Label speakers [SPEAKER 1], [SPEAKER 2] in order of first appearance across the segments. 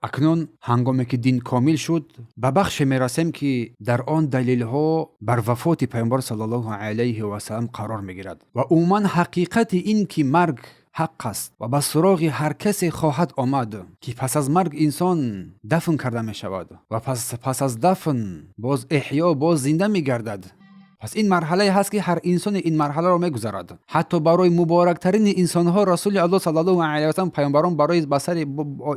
[SPEAKER 1] Акнун ҳангоме ки дин комил шуд, ба бахше мерасем, ки дар он далелҳо бар вафоти Пайғамбар саллаллоҳу алайҳи васаллам қарор мегирад ва умуман ҳақиқати ин ки марг ҳақ аст ва ба суроғи ҳар касе хоҳад омад, ки пас аз марг инсон дафн карда мешавад ва пас аз дафн боз эҳё, боз зинда мегардад. Пас ин марҳалае ҳаст, ки ҳар инсоне ин марҳаларо мегузарад. Ҳатто барои муборактарини инсонҳо, Расули Аллоҳ саллаллоҳу алайҳи васаллам, паёмбарон, барои ба сари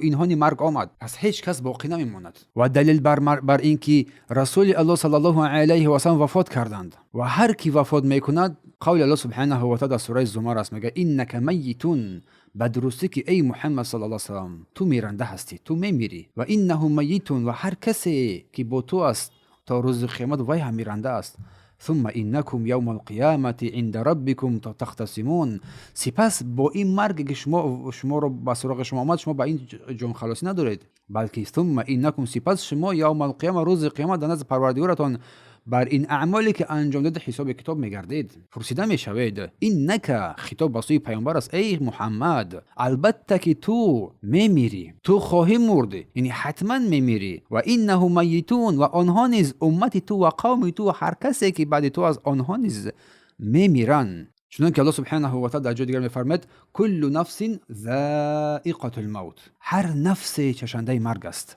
[SPEAKER 1] инҳони марг омад. Пас ҳеҷ кас боқӣ намемонад. Ва далел бар ин ки Расули Аллоҳ саллаллоҳу алайҳи васаллам вафот карданд ва ҳар ки вафот мекунад, қавли Аллоҳ субҳанаҳу ва таъала дар сураи Зумар аст, мегӯяд: иннака майитун, ба дурустӣ ки эй Муҳаммад саллаллоҳу алайҳи васаллам, ту миранда ҳастӣ, ту мемирӣ, ва иннаҳум майитун, ва ҳар касе ки бо ту аст то рӯзи қиёмат, вай ҳам миранда аст. Сумма иннакум явма алқиямати инда раббикум тахтасимун. Сипас бо ин марге ки шуморо ба суроғи шумо омад, шумо ба ин ҷонхалосӣ надоред, балки сумма иннакум, сипас шумо, явма алқияма, рӯзи қиёмат, дар назди Парвардигоратон бар ин аъмоле ки анҷом додед ҳисоби китоб мегардед, пурсида мешавед. Иннака, хитоб ба сӯи Паёмбар аст, эй Муҳаммад, албатта ки ту мемирӣ, ту хоҳӣ мурд, яъне ҳатман мемирӣ. Ва иннаҳу майитун, ва онҳо низ, уммати ту ва қавми ту ва ҳар касе ки баъди ту аст, онҳо низ мемиранд. Чунон ки Аллоҳ субҳанаҳу ва таъала дар ҷои дигар мефармояд: куллу нафсин заиқатул мавт, ҳар нафсе чашандаи марг аст,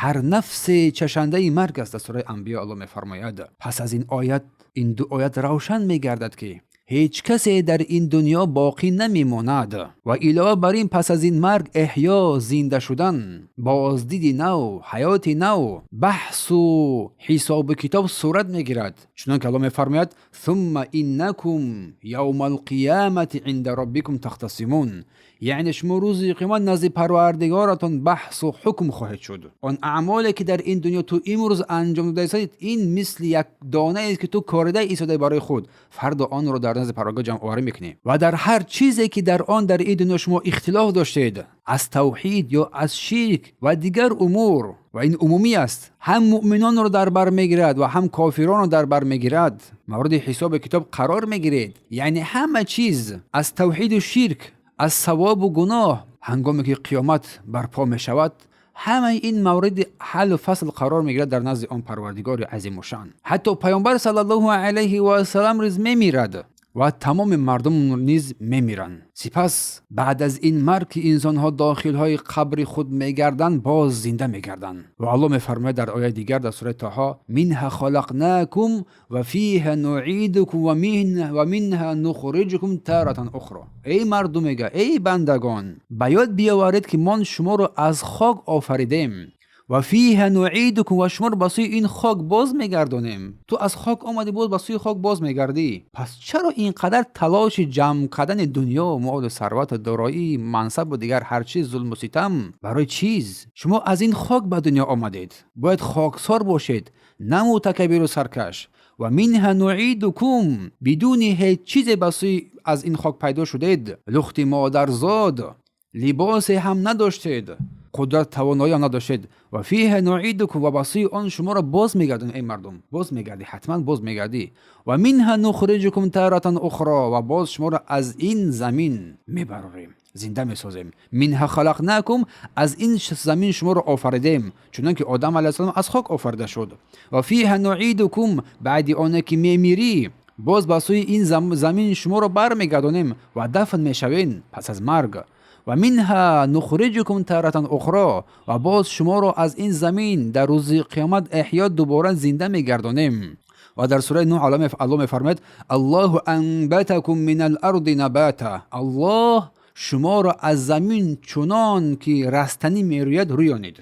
[SPEAKER 1] ҳар нафсе чашандаи марг аст. Дар сураи Анбиё Аллоҳ мефармояд. Пас аз ин оят, ин ду оят равшан мегардад, ки ҳеҷ касе дар ин дунё боқӣ намемонад ва илова бар ин, пас аз ин марг эҳё, зинда шудан, боздиди нав, ҳаёти нав, баҳсу ҳисобу китоб сурат мегирад. Чунон ки Аллоҳ мефармояд: сумма иннакум явма алқиямати инда роббикум тахтасимун, яъне шумо рӯзи қиёмат назди Парвардигоратон баҳсу ҳукм хоҳед шуд. Он аъмоле ки дар ин дунё ту имрӯз анҷом додаистед, ин мисли як донаест, ки ту корида истодаи барои худ, фардо онро дар назди Парвардигор ҷамъоварӣ мекунӣ. Ва дар ҳар чизе ки дар он дар ин дунё шумо ихтилоф доштед, аз тавҳид ё аз ширк ва дигар умур, ва ин умумӣ аст, ҳам муъминонро дар бар мегирад ва ҳам кофиронро дар бар мегирад, мавриди ҳисоби китоб қарор мегиред. Яъне ҳама чиз, аз тавҳиду ширк, аз савобу гуноҳ, ҳангоме ки қиёмат барпо мешавад, ҳамаи ин мавриди ҳаллу фасл қарор мегирад дар назди он Парвардигори азимушан. Ҳатто Паёмбар саллаллоҳу алайҳи васаллам низ мемирад ва тамоми мардум низ мемиранд. Сипас баъд аз ин марг, ки инсонҳо дохилҳои қабри худ мегарданд, боз зинда мегарданд. Ва Аллоҳ мефармояд дар ояи дигар, дар сураи Тоҳо: минҳа халақнакум ва фиҳа нуидукум ва минҳа нухриҷукум таратан ухро. Эй мардум, мега, эй бандагон, ба ёд биёваред, ки мон шуморо аз хок офаридем, ва фиҳа нуидукум, ва шуморо ба сӯи ин хок боз мегардонем. Ту аз хок омадӣ, боз ба сӯи хок боз мегардӣ. Пас чаро ин қадар талоши ҷамъ кардани дунё, молу сарвату дороӣ, мансабу дигар ҳар чиз, зулму ситам барои чиз? Шумо аз ин хок ба дунё омадед, бояд хоксор бошед, на мутакаббиру саркаш. Ва минҳа нуидукум, бидуни ҳеҷ чизе ба сӯи аз ин хок пайдо шудед, лухти модарзод, либосе ҳам надоштед, қудрат, тавоноиам надоштед. Ва фиҳа нуидукум, ва ба сӯи он шуморо боз мегардонем. Эй мардум, боз мегардӣ, ҳатман боз мегардӣ. Ва минҳа нухриҷукум таратан ухро, ва боз шуморо аз ин замин мебарорем, зинда месозем. Минҳа халақнакум, аз ин замин шуморо офаридем, чунон ки Одам алайҳиссалом аз хок офарида шуд. Ва фиҳа нуидукум, баъди оне ки мемирӣ, боз ба сӯи ин замин шуморо бармегардонем ва дафн мешавем пас аз марг. Ва минҳа нухриҷукум таратан ухро, ва боз шуморо аз ин замин дар рӯзи қиёмат эҳё, дубора зинда мегардонем. Ва дар сураи Нуҳ Аллоҳ мефармояд: аллоҳу анбатакум мин аларди набата, Аллоҳ шуморо аз замин чунон ки растанӣ мерӯяд рӯёнид.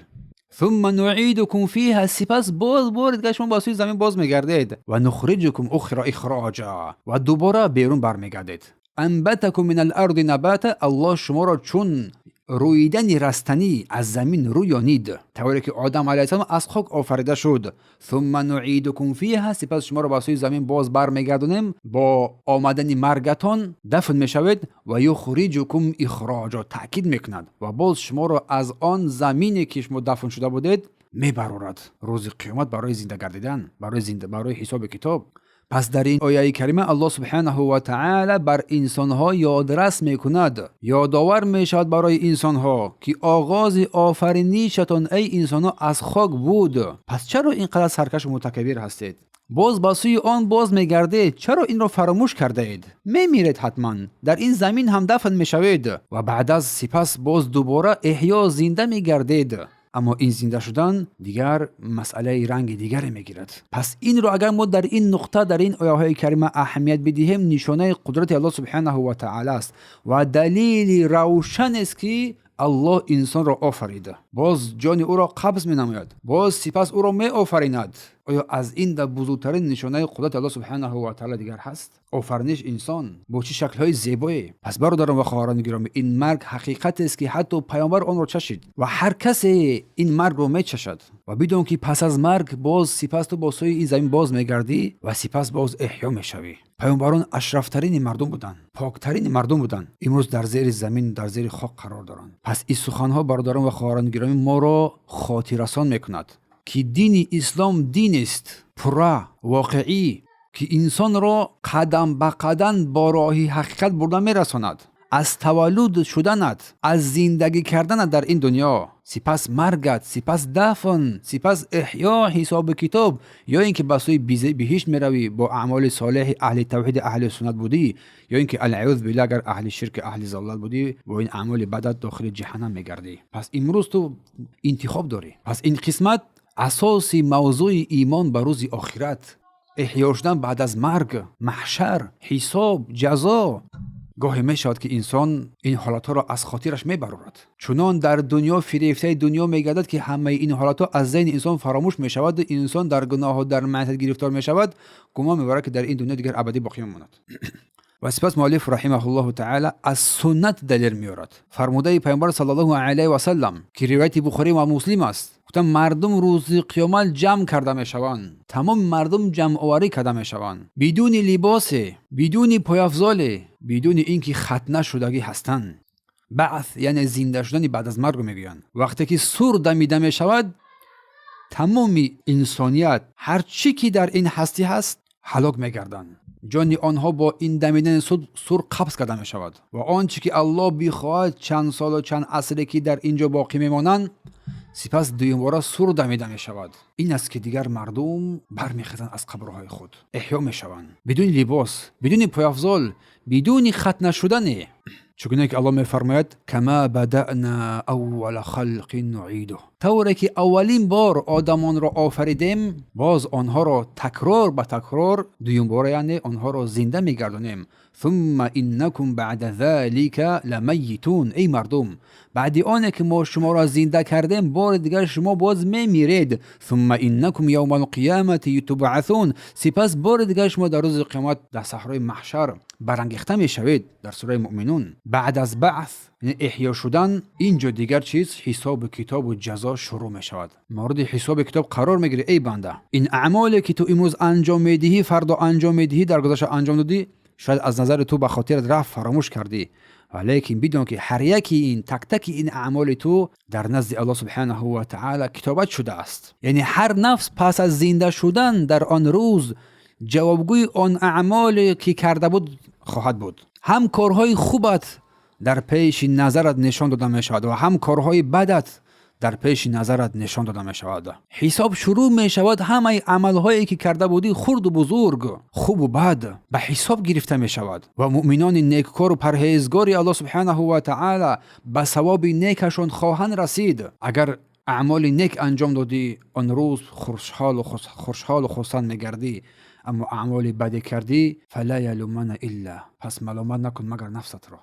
[SPEAKER 1] Сумма нуидукум фиҳа, сипас боз бори дигар шумо ба сӯи замин боз мегардед. Ва нухриҷукум ухра ихроҷа, ва дубора берун бармегардед. Анбатакум мин аларди набата, Аллоҳ шуморо чун рӯидани растанӣ аз замин рӯёнид, тавре ки Одам алайҳиссалом аз хок офарида шуд. Сумма нуидукум фиҳа, сипас шуморо ба сӯи замин боз бармегардонем, бо омадани маргатон дафн мешавед. Ва юхриҷукум ихроҷо, таъкид мекунад, ва боз шуморо аз он замине ки шумо дафн шуда будед мебарорад рӯзи қиёмат барои зинда гардидан, барои ҳисоби китоб. Пас дар ин ояи карима Аллоҳ субҳанаҳу ва таъала бар инсонҳо ёдрас мекунад, ёдовар мешавад барои инсонҳо, ки оғози офаринишатон, эй инсонҳо, аз хок буд. Пас чаро ин қадар саркашу мутакаббир ҳастед? Боз ба сӯи он боз мегардед. Чаро инро фаромӯш кардаед? Мемиред ҳатман, дар ин замин ҳам дафн мешавед ва баъд аз сипас боз дубора эҳё, зинда мегардед. Аммо ин зинда шудан дигар масъалаи ранги дигаре мегирад. Пас инро агар мо дар ин нуқта, дар ин ояҳои карима аҳамият бидиҳем, нишонаи қудрати Аллоҳ субҳанаҳу ва таъала аст ва далели равшанест, ки Аллоҳ инсонро офарида, боз ҷони ӯро қабз менамояд, боз сипас ӯро меофаринад. Оё аз ин да бузургтарин нишонаи қудрати Аллоҳ субҳанаҳу ва таъала дигар ҳаст? Офариниш инсон бо чӣ шаклҳои зебое! Пас, бародарон ва хоҳарони гиромӣ, ин марг ҳақиқатест, ки ҳатто паёмбар онро чашид ва ҳар касе ин маргро мечашад. Ва бидон, ки пас аз марг боз сипас ту бо сӯи ин замин боз мегардӣ ва сипас боз эҳё мешавӣ. Паёмбарон ашрафтарини мардум буданд, поктарини мардум буданд, имрӯз дар зери замин, дар зери хок қарор доранд. Пас ин суханҳо, бародарон ва хоҳарони гиромӣ, моро хотиррасон мекунад, ки дини ислом динест пурра, воқеӣ, ки инсонро қадам ба қадам бо роҳи ҳақиқат бурда мерасонад. Аз таваллуд шуданат, аз зиндагӣ карданат дар ин дунё, сипас маргат, сипас дафн, сипас эҳё, ҳисобу китоб, ё ин ки ба сӯи биҳишт меравӣ бо аъмоли солеҳи аҳли тавҳиди, аҳли суннат будӣ, ё ин ки, алъаюз билла, агар аҳли ширки, аҳли залолат будӣ, бо ин аъмоли бадат дохили ҷаҳаннам мегардӣ. Пас имрӯз ту интихоб дорӣ. Пас ин қисмат асоси мавзӯи имон ба рӯзи охират, эҳё шудан баъд аз марг, маҳшар, ҳисоб, ҷазо. Гоҳе мешавад, ки инсон ин ҳолатҳоро аз хотираш мебарорад. Чунон дар дунё фирефтаи дунё мегардад, ки ҳамаи ин ҳолатҳо аз зеҳни инсон фаромӯш мешаваду инсон дар гуноҳу дар маъсият гирифтор мешавад, гумон мебарад, ки дар ин дунё дигар абадӣ боқӣ мемонад. Ва сипас муаллиф раҳимаҳуллоҳу таъала аз суннат далел меорад, фармудаи Пайғамбар саллаллоҳу алайҳи васаллам, ки ривояти Бухорӣ ва Муслим аст. Гуфтанд: мардум рӯзи қиёмат ҷамъ карда мешаванд, тамоми мардум ҷамъоварӣ карда мешаванд, бидуни либосе, бидуни пойафзоле, бидуни ин ки хатна шудагӣ ҳастанд. Баъс, яъне зинда шудани баъд аз маргро мегӯянд. Вақте ки сур дамида мешавад, тамоми инсоният, ҳар чӣ ки дар ин ҳастӣ ҳаст, ҳалок мегарданд. Ҷони онҳо бо ин дамидани сур қабз карда мешавад ва он чӣ ки Аллоҳ бихоҳад, чанд солу чанд асре ки дар ин ҷо боқӣ мемонанд. Сипас дуюмбора сур дамида мешавад. Ин аст, ки дигар мардум бармехезанд аз қабрҳои худ, эҳё мешаванд, бидуни либос, бидуни пойафзол, бидуни хатна шудане, чугуне ки Аллоҳ мефармояд: кама бадаъна аввала халқин нуъидуҳ. Тавре ки аввалин бор одамонро офаридем, боз онҳоро такрор ба такрор, дуюмбора, яъне онҳоро зинда мегардонем. Сумма иннакум баъда залика ламайитун. Эй мардум, баъди оне ки мо шуморо зинда кардем, бори дигар шумо боз мемиред. Сумма иннакум явма алқиямати тубъасун. Сипас бори дигар шумо дар рӯзи қиёмат дар саҳрои маҳшар барангехта мешавед. Дар сураи Муъминун. Баъд аз баъс, яъне эҳё шудан, ин ҷо дигар чиз, ҳисобу китобу ҷазо шурӯъ мешавад. Мавриди ҳисоби китоб қарор мегирӣ. Эй банда, ин аъмоле ки ту имрӯз анҷом медиҳӣ, фардо анҷом медиҳӣ, дар гузашта анҷом додӣ, шояд аз назари ту ба хотират рафт, фаромӯш кардӣ, валекин бидон, ки ҳар яки ин, тактаки ин аъмоли ту дар назди Аллоҳ субҳанаҳу ва таъала китобат шудааст. Яъне ҳар нафс пас аз зинда шудан дар он рӯз ҷавобгӯи он аъмоле ки карда буд хоҳад буд. Ҳам корҳои хубат дар пеши назарат нишон дода мешавад ва ҳам корҳои бадат дар пеши назарат нишон дода мешавад. Ҳисоб шурӯъ мешавад. Ҳамаи амалҳое ки карда будӣ, хурду бузург, хубу бад, ба ҳисоб гирифта мешавад. Ва муъминони неккору парҳезгори Аллоҳ субҳанаҳу ва таъала ба савоби некашон хоҳанд расид. Агар аъмоли нек анҷом додӣ, он рӯз хушҳолу хурсанд мегардӣ. Аммо аъмоли баде кардӣ, фала ялуманна илла, пас маломат накун, магар нафсатро.